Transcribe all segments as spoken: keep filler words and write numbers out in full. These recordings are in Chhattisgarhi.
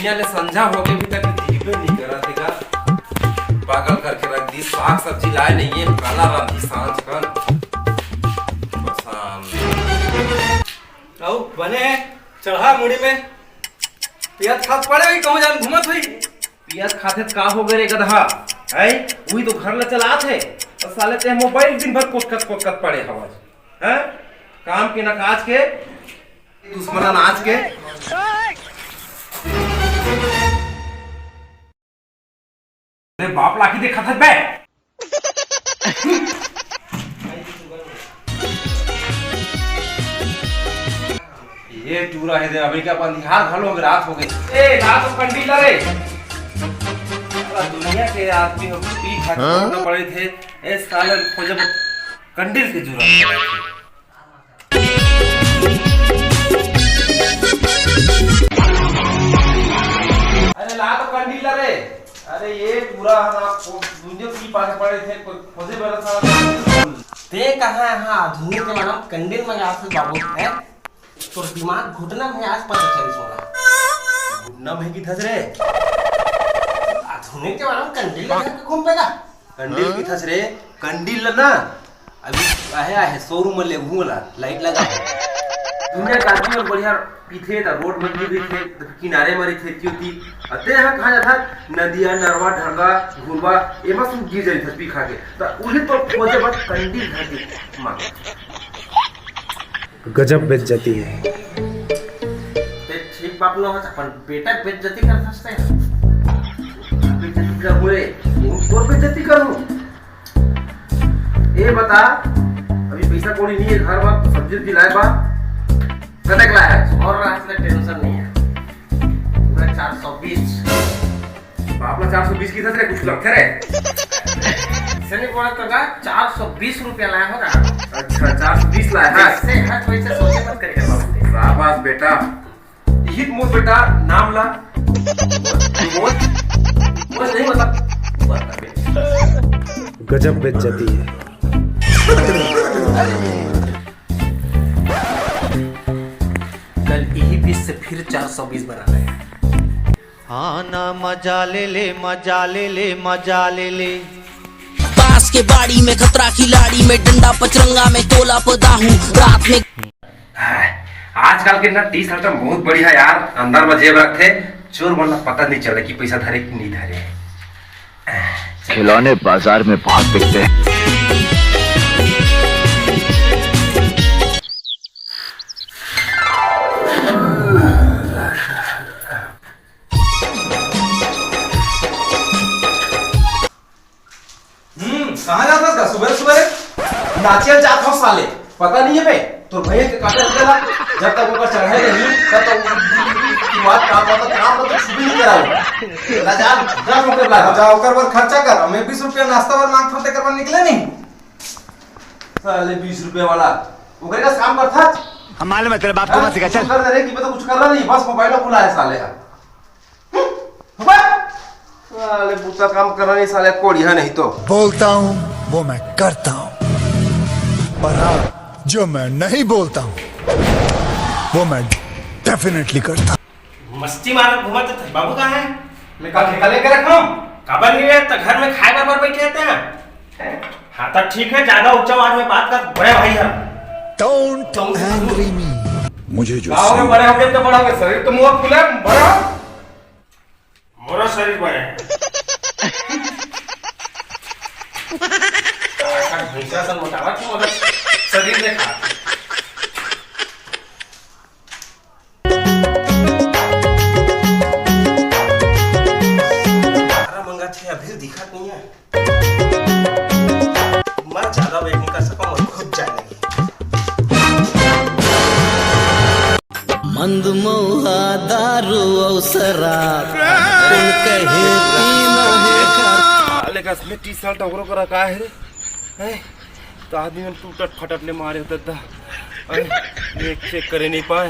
दुनिया ले संझा होगे, अभी तक जीबे नहीं करा देगा। पागल करके रख दी, साग सब्जी लाए नहीं है, काला रांधी सांझ कन। परेशान। अउ बने चढ़ा मुड़ी में पियत खात पड़े हुई, कहूँ जान घूमत हुई। पियत खाते त का हो गए रे गधा? है, वही तो घर ला चलात है, और साले ते मोबाइल दिन भर कोटकत कोटकत पड़े हवस। हैं? काम के ना काज के, दुश्मन अनाज के। अरे बाप लाकी देखा था बे। ये टूरा है दे, अभी क्या अपन बिहार घलो में रात हो गई। ए, रात को कंडील रे। साला दुनिया के आदमी हो, पी खा के हाँ? पड़े थे। ए, साले खोजब कंडील के जरूरत। अरे ला तो कंडील ला रे। अरे ये पूरा हमारा दुनिया की पास पड़े थे, कोई खोजे मेरा साला। ते कहाँ है? हाँ, धुनी के मालूम कंडील मंगा थे बाबू, है? तोर दिमाग घुटना में आज पता चली सोना। घुटना में की धस रे? आ धुनी के मालूम कंडील लगा के घूम पेगा। कंडील की थस रे, कंडील ल ना, अभी आहे, आहे, शोरूम में लेगहूं ला, लाइट लगा है। दुनिया के आदमी मन बढ़िया पीथे, त रोड में भी रहिथे, त किनारे में रहिथे, क्यों ती? अते यहाँ कहाँ जाथा? नदिया, नरवा, ढंगा, घुरवा, एमा सब गिर जाई था पी खा के। त उही तो खोजे बस कंडील धर के मांग। गजब बेइज्जती है। ते ठीक बात न होत, अपन बेटा बेइज्जती करत हस ते। बेइज्जती करहूं रे, तोर बेइज्जती करहूं। ए बता, अभी पैसा कौड़ी नहीं है घर में, सब्जी उब्जी लाए बा? कतक लाए है? और रात में टेंशन नहीं है, पूरा चार सौ बीस। बाप ला चार सौ बीस की था रे, कुछ लगथे रे। सनी बोला तो का चार सौ बीस रुपया लाया होगा। अच्छा, चार सौ बीस लाया है। जैसे हाथ वैसे सोचे मत करेगा बाबू। शाबाश बेटा। यही मोर बेटा नाम ला। मोर, मोर नहीं मतलब। गजब बेइज्जती है। कल यही बीस से फिर चार सौ बीस बना रहे हैं। आना मजा ले ले, मजा ले ले, मजा ले ले। ताश के बाड़ी में खतरा खिलाड़ी में, डंडा पचरंगा में तोला पदा हूँ रात में। आजकल के ना टी शर्ट बहुत बढ़िया यार, अंदर में जेब रखथे, चोर मन ला पता नहीं चले कि पैसा धरे कि नहीं धरे। खिलौने बाजार में बहुत बिकते हैं। हम्म, कहाँ जात हस का सुबह सुबह? नाचे जात हस साले, पता नहीं है बे? तोर भैया के काटा निकला, जब तक ओकर चढ़ाई नहीं, तब तक वो बात काम मतलब काम मतलब छुबी नहीं करा। जा, जा, जा, ओकर ला। जा, ओकर बर खर्चा कर, हम बीस रुपया नाश्ता बर मांगथन, तेकर बर निकले नहीं। साले बीस रुपया वाला, ओकरे का काम करथा। हम मालूम है, तेरे बाप को मत सिखा, चल। कर दे रे कि मैं तो कुछ कर रहा नहीं, बस मोबाइल बुला है साले का। हम्म, हम्म। साले बूता काम करना नहीं, साले कोढ़िया नहीं तो। बोलता हूँ, वो मैं करता हूँ, और हाँ, जो मैं नहीं बोलता हूँ, वो मैं डेफिनेटली करता हूँ। मस्ती मारत घूमत त बाबू कहाँ है? मैं कल ठेका लेके रखा हूँ। काबर नहीं रहता घर में खाए बराबर बैठे रहते हैं? हाँ तो ठीक है, ज्यादा ऊंचा आवाज में बात कर, बड़े भाई हम। Don't angry me। मुझे जो गाँव में बड़े हो गए तो बड़ा हो गए, शरीर तो मुंह फूला है, बड़ा। मोरा शरीर बड़े है। भैंसा सन मोटावा थी, मगर शरीर में खा। तारा मंगा थे, अभी दिखत नहीं है। मैं ज्यादा वेट नहीं कर सका, मैं खुद जाने लगी। मंद मौहा दारू और शराब, कौन कहे पीना है? साले का असली टी शर्ट ओकरो करा का है रे? हैं? तो आदमी मन टूटत फटत ले मारे होते दा। अरे, देख चेक करे नहीं पाए,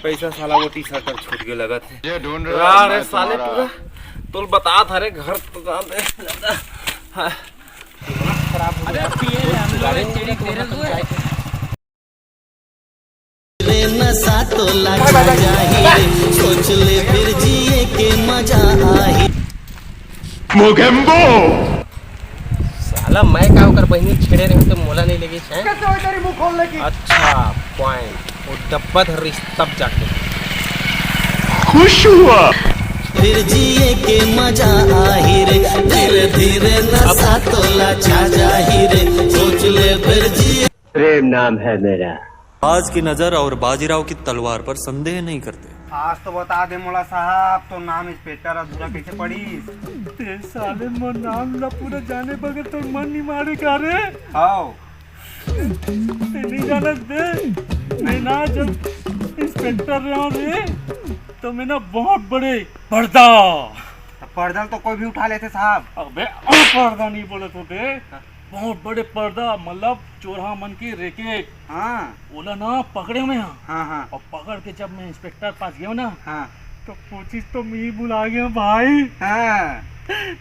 पैसा साला वो टी शर्ट पर छूट के लगत है। ये ढूंढ रहा है, अरे मैं साले तुम्हारा पूरा तोल बता था रे, घर तो जान दे। हाँ। खराब हो गया। अरे पिए रे, हम लोग एक तेरी तेरे को है। रे नशा तो लग जाही रे, सोच ले फिर जिए के मजा आही। मोगेम्बो। साला मैं का ओकर बहिनी छेड़े रहे तो मोला नहीं लगी है। कैसे हो तेरी मुंह खोलने की? अच्छा, पॉइंट। वो डब्बा धर रही तब जाके खुश हुआ। फिर जिए के मजा आही रे, धीरे धीरे नशा तोला छा जाही रे, सोच ले फिर जिए। प्रेम नाम है मेरा। आज की नजर और बाजीराव की तलवार पर संदेह नहीं करते। आज तो बता दे मोला साहब, तो नाम इंस्पेक्टर अधूरा कैसे पड़ीस? ते साले मोर नाम ला पूरा जाने बगैर तोर मन नहीं मारे का रे? हाओ। ते नहीं जानत बे, मैं ना जब इंस्पेक्टर रहा रे, तो मैं ना बहुत बड़े पर्दा। तो पर्दा तो कोई भी उठा लेते साहब। अबे, ओ पर्दा नहीं बोलत होते। हाँ। बहुत बड़े पर्दा, मतलब चोरहा मन के रैकेट। हाँ। ओला ना पकड़े मैं, हाँ। हाँ, हाँ। और पकड़ के जब मैं इंस्पेक्टर पास गया ना, हाँ। तो पूछिस तो मी भुला गया भाई। हाँ।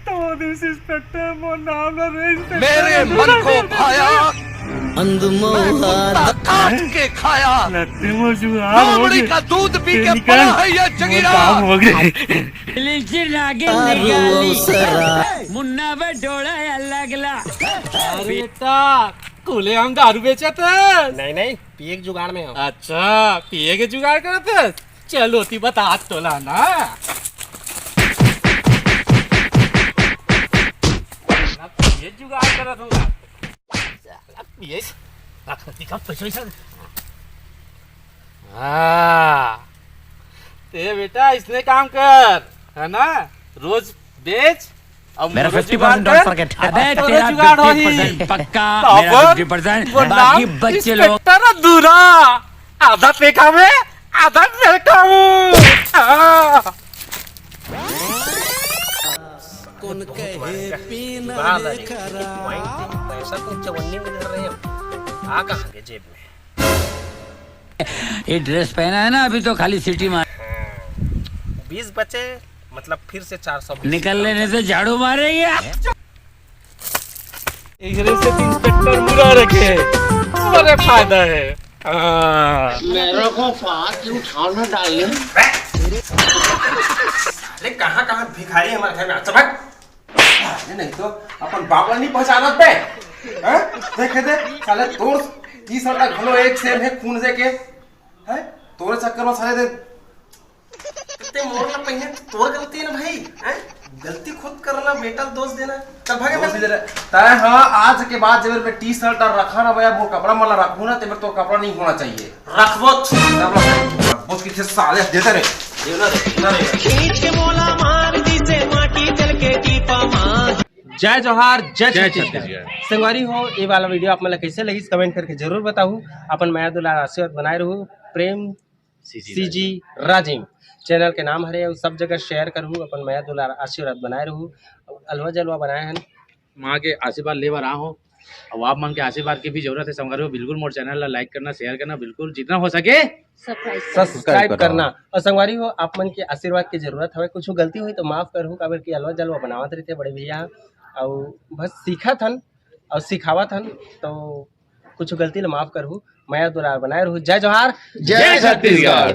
तो वो दिन से इंस्पेक्टर मोर नाम ना रहे, इंस्पेक्टर मेरे मन को भाया। अंध मौला काट के खाया। लत्ते मोर जुगाड़ हो लोमड़ी गए। का दूध पी के पड़ा है ये जगीरा। काम हो गए। लिलची नागिन निकाली। मुन्ना बटोला अलगला। अरे बेटा, खुले हम दारू बेचत हस? नहीं, नहीं, पिए के जुगाड़ में हो। अच्छा, पिए के जुगाड़ करत हस? चल, ओती बता तोला ना। ना पिए के जुगाड़ करत हूँ। साला पिए। रख, दिखा, पैसा, पैसा। हाँ। ते बेटा, इसने काम कर, है ना? रोज बेच, अब मेरा मोरो fifty percent जुगाड़ don't कर, forget। अबे, अब तोरो तेरा जुगाड़ होही। Fifty percent पक्का, तो मेरा अपन fifty percent, वो बाकी नाम बच्चे लोग। इंस्पेक्टर अधूरा, आधा पेखा में, आधा पेखा में। हाँ। कौन कहे पीना जुगाड़ है वाले खरा। पैसा तो चवन्नी में धर रहे हैं, आ कहाँ के जेब में? ये ड्रेस पहना है ना, अभी तो खाली सिटी मार। बीस बचे, मतलब फिर से चार सौ बीस निकल लेने से झाड़ू मारेगा। एक से इंस्पेक्टर मुरा रखे, बड़े फायदा है। हाँ। मेरे को पाँच उठाओ ना डार्लिंग। अरे कहाँ कहाँ भिखारी हमारे घर में, चमक। अरे नहीं तो अपन बाप ला नहीं पहचानत बे? हैं? देखे दे, साले तोर टी शर्ट घलो एक सेम है खून से के। हैं? तोरे चक्कर में साले दे। ते मोर ला पहिने तो तोर गलती है ना भाई, हैं? गलती खुद करना, बेटा दोष देना। चल भागे दोष दे। तय हाँ, आज के बाद जब मैं टी शर्ट और रखा ना भैया, वो कपड़ा मला रखू ना, ते मेरे तो कपड़ा नहीं होना चाहिए। रखबो। रखबो किसे साले देते रहे। देना रे, देना रे। खींच के मोला मार दी से माटी चल के टीपा मार। जय जोहार, जय जय छत्तीसगढ़। छत्तीसगढ़। संगवारी हो, ये वाला वीडियो आप मन ला कैसे लगिस, कमेंट करके जरूर बताहू। अपन मया दुलार आशीर्वाद बनाए रहू। प्रेम सीजी सीजी राजिम चैनल के नाम हरे, अउ सब जगह शेयर करहू, अपन मया दुलार आशीर्वाद बनाए रहू। अउ अलवा जलवा बनाए हन। माँ के आशीर्वाद ले बर आ हो, अब आप मन के आशीर्वाद के भी जरूरत है संगवारी हो। बिल्कुल मोर चैनल ला लाइक करना, शेयर करना, बिल्कुल जितना हो सके सब्सक्राइब करना। और संगवारी हो, आप मन के आशीर्वाद की जरूरत हवे। कुछ गलती हुई तो माफ करहू, काबर कि अलवा जलवा बनावत रहिथे बड़े भैया, अउ बस सीखत हन अउ सिखावत हन, तो कुछ गलती ला माफ करहू। मया दुलार बनाए रहू। जय जोहार, जय छत्तीसगढ़।